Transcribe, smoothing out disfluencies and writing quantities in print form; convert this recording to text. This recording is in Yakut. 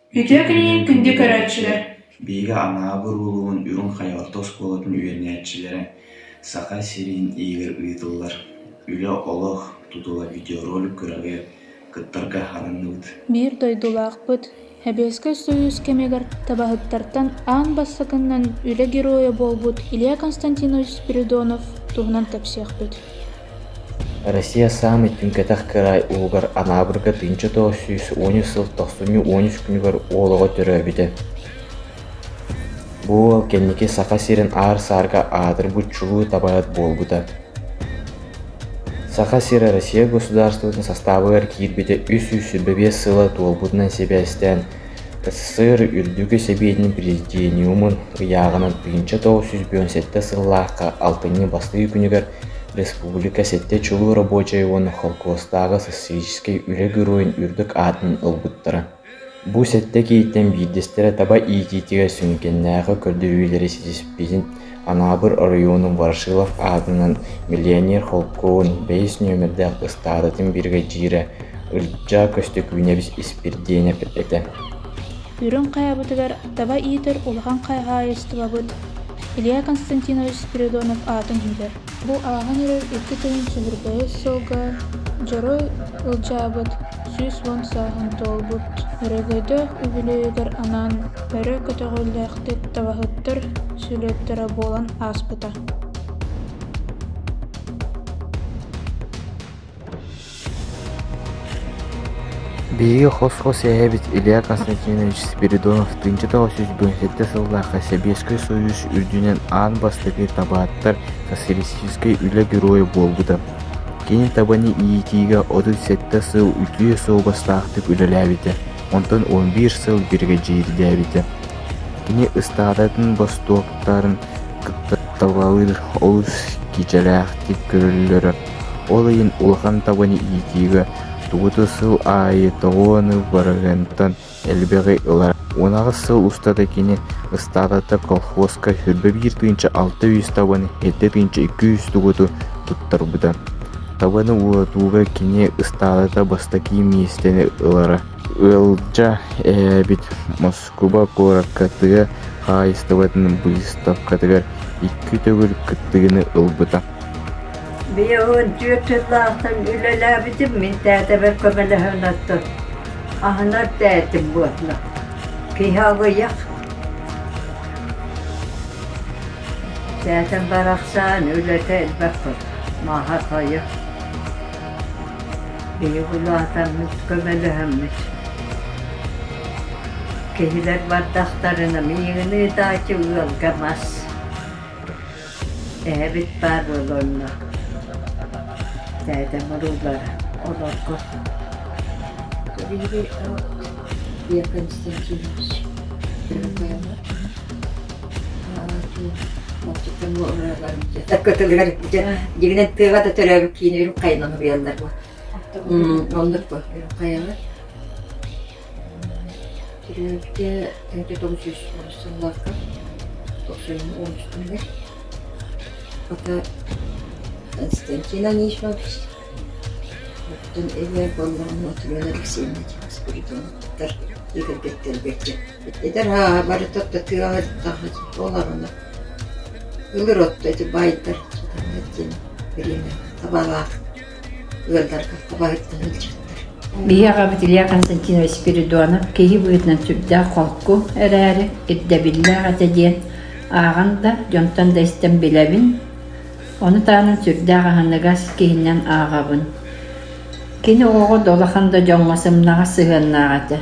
Үтүө күнүнэн күндү көрөөччүлэр! Биһиги Анаабыр улууһун Үрүҥ Хайа орто оскуолатын үөрэнээччилэрэ Саха сирин иһигэр ыытыллар «Үлэ-олох тутула» видеоролик күрэҕэр кыттарга ананныбыт. Биир дойдулаахпыт, Сэбиэскэй Сойуус кэмигэр табаһыттартан аан бастакынан Үлэ Геройа буолбут Илья Константинович Спиридонов туһунан кэпсиэхпит. Россия саамай түҥкэтэх кыраай уһугар Анаабырга 1913 сыл тохсунньу 13 күнүгэр уол оҕо төрөөбүтэ. Бу уол кэнники Саха сирин аар-саарга аатырбыт чулуу табаһыт буолбута. Саха сирэ Россия государствотын састаабыгар киирбитэ 325 сыла туолбутунан сибээстээн СССР Үрдүкү Сэбиэтин Президиумун ыйааҕынан 1957 сыллаахха алтынньы бастакы күнүгэр республика сэттэ чулуу рабочай уонна холкуостааҕы социалистическай үлэ геройун үрдүк аатын ылбыттара. Бу сэттэ киһиттэн биирдэстэрэ таба иитиитигэр сүҥкэннээҕи көрдөрүүлэри ситиспитин Анаабыр оройуонун Ворошилов аатынан миллионер холкуоһун бэһис нүөмэрдээх ыстаадатын биригэдьиирэ Ылдьаа Көстөкүүнэбис Испирдиэнэп этэ. Үрүҥ Хайабытыгар таба иитэр улахан хаһаайыстыбабыт Илья Константинович Спиридонов аатын иһэр. Бу ааһан эрэр икки тыһын сүһүрбэһис сылга Дьоруой Ылдьаабыт 110 сааһын туолбут өрөгөйдөөх үбүлүөйүгэр анаан өрө көтөҕүллээхтик табаһыттар сүлүөттэрэ буолан ааспыта. Биһиги хос-хос эһэбит Илья Константинович Спиридонов 1957 сыллаахха Сэбиэскэй Сойуус үрдүнэн аан бастакы табаһыттар социалистическай үлэ геройа буолбута. Кини табаны иитиигэ 37 сыл үтүө суобастаахтык үлэлээбитэ, онтон 11 сыл биригэдьиирдээбитэ. Кини ыстаадатын бостууктарын кытта табалыыр олус кичэлээхтик көрөллөрө. Ол иһин улахан табаны иитиигэ тугуту сыл аайы тоҕуону барыһынтан элбэҕи ылара. 18 сыл устата кини ыстаадата колхуоска 21 600 табаны 7 200 тугуту туттарбыта. Табаны уотууга кини ыстаадата бастакы миэстэни ылара. Ыалдьа эһээбит Москуба куоракка тыа хаһаайыстыбатын быыстапкатыгар икки төгүл кыттыыны ылбыта. 54 сыллаахтан үлэлээбитим, мин тээтэбэр көмөлөһөн оттон аһынар тээтим буолла. Киһи аҕыйах. Тээтэм барахсан үлэтэ элбэх маһа тойо. Биһиги улаатаммыт, көмөлөһөммүт. Киһилэр бардахтарына миигин ыытааччы ыалга мас. Эһэбит баар буола онно. Тээтэм уруулара олорго. Биһиги Лев Константинович Дьиҥинэн тыаҕа да төрөөбүт киин үрүҥ хайанан уруйаллар бу. Оннук бу үрүҥ хайаҕа. Төрөөбүтэ 1910 сыллаахха 90 күнүгэр. Ата Константин Анисимович Оттон эбээ буоллаҕына Матрена Алексеевна Спиридоновтар кэргэттэрбэччэ. Эдэр ааһа барыта отто тыаҕа олорона. Ылыр отто ити байдар диэн время табалаах ыалларга табаһыттан илдьиттэр. Биһи аҕабыт Илья Константинович Спиридонов киһи быһыытынан сүрдээх холку эрээри, ирдэбиллээх этэ диэн ааҕан да, дьонтон да истэн билэбин. Ону таһынан сүрдээх аһыныгас киһинэн ааҕабын. Кини оҕоҕо да улахан да дьоҥҥо сымнаҕас сыһыаннаах этэ.